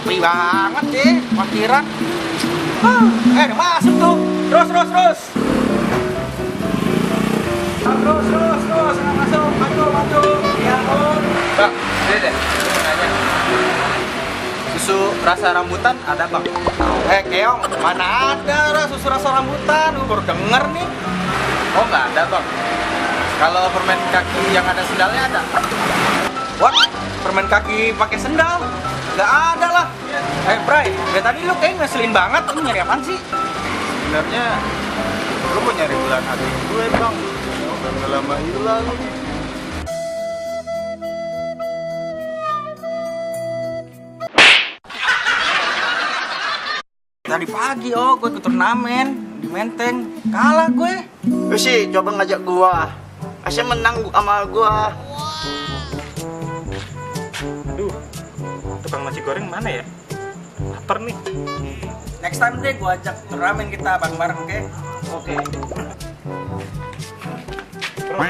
sepi banget sih parkiran. Udah masuk tuh. Terus. Terus, nggak masuk. Maju. Ya, Bang, ini deh. Nanya. Susu rasa rambutan ada, Bang? Keong, mana ada susu rasa rambutan? Gue baru denger nih. Oh, nggak ada, Bang. Kalau permen kaki yang ada sendalnya ada? What? Permen kaki pakai sendal? Nggak ada lah. Bray, dari tadi lu kayak ngeselin banget. Lu nyari apaan sih? Sebenarnya gue mau nyari bulan hati gue, Bang. Udah lama hilang. Tadi pagi gue ikut turnamen di Menteng. Kalah gue. Lu sih coba ngajak gua. Asya menang sama gua. Aduh, tukang nasi goreng mana ya? Lapar nih. Next time deh gue ajak turnamen kita bareng-bareng, oke? Oke. Bro,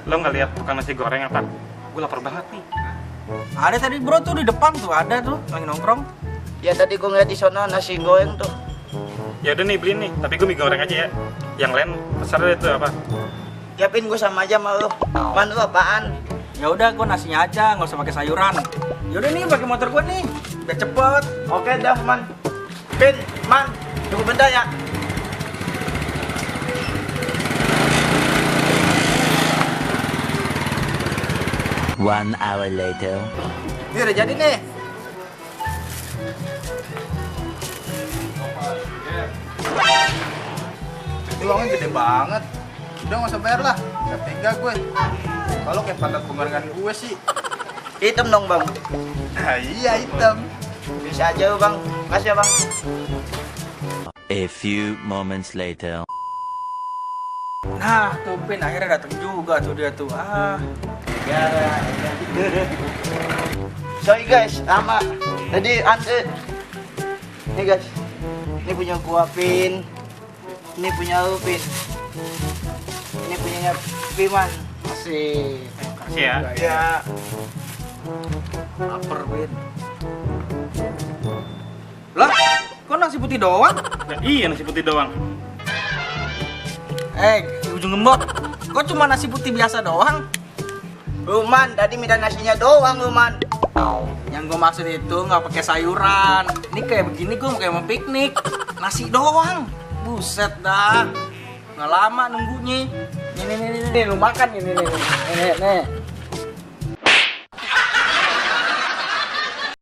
lo nggak lihat tukang nasi goreng apa? Gue lapar banget nih. Ada tadi bro tuh di depan tuh, ada tuh lagi nongkrong. Ya tadi gua ngeliat di sono nasi goreng tuh. Ya udah nih beliin nih, tapi gue mie goreng aja ya. Yang lain pesan itu apa? Yapin gua sama aja sama lu. Man, lu apaan? Ya udah gue nasinya aja, nggak usah pakai sayuran. Yaudah nih pakai motor gue nih, biar cepet. Oke dah, Man. Pin, Man, tunggu bentar ya. One hour later. Ini udah jadi nih. Ini uangnya gede banget. Udah nggak usah bayar lah. Gak tega gue. Kalau kayak pantat penggorengan gue sih. Hitam dong, Bang. Nah, iya hitam. Bisa aja, Bang. Makasih ya, Bang. A few moments later. Nah tuh Pin akhirnya datang juga tuh dia tuh. Sorry guys, lama. Tadi antri. Nih guys. Ini punya gua, Pin. Ini punya lu, Pin. Ini punyanya Piman. Masih. Kasih ya. Ya. Lapar Pin. Lah, kok nasi putih doang? Nah, iya nasi putih doang. Di ujung gembok, kok cuma nasi putih biasa doang? Luman, tadi minta nasinya doang, Luman. Yang gue maksud itu nggak pakai sayuran. Ini kayak begini gue kayak mau piknik. Nasi doang. Buset dah. Nggak lama nunggunya. Nih, lu makan nih.